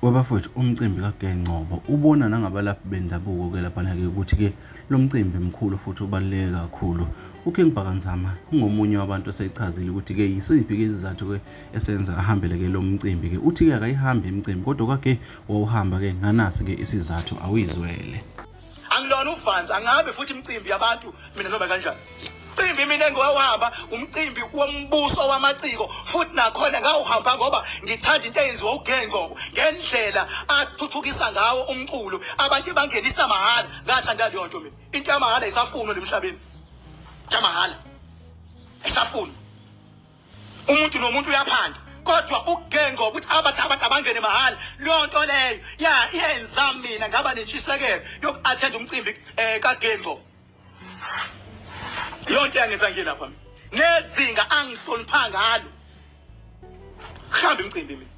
Webafowethu umcimbi kaGe Ngcobo ubona nangabalaphi bendabuko-ke laphana-ke ukuthi-ke lo mcimbi mkhulu futhi ubaluleke kakhulu. UKing Bhaka Nzama ungomunye wabantu osechazile ukuthi-ke yisiphi-ke isizathu-ke esenza ahambele-ke lo mcimbi-ke. Uthi-ke akayihambi imicimbi kodwa kwake wawuhamba-ke nganasi-ke isizathu awuyizwele. Angilona uvanzi, angihambi futhi imicimbi yabantu mina noma kanjani. Umcimbi mina engiwahamba umcimbi wombuso wamaciko futhi nakhona ngawuhamba ngoba ngithanda into eyenziwa uGengqobo ngendlela athuthukisa ngawo umculo abantu bangenisa mahhala ngathanda leyo nto mina into yamahhala isafunwa lemhlabeni yamahhala isafunwa umuntu nomuntu uyaphanda kodwa ukugengo ukuthi abathi abantu abangene mahhala leyo nto leyo ya iyenza mina ngaba nentshisekelo yoku-attend umcimbi um kagengo yonke yangenza nje lapha nezinga angihlonipha ngalo kuhamba imicimbi mina.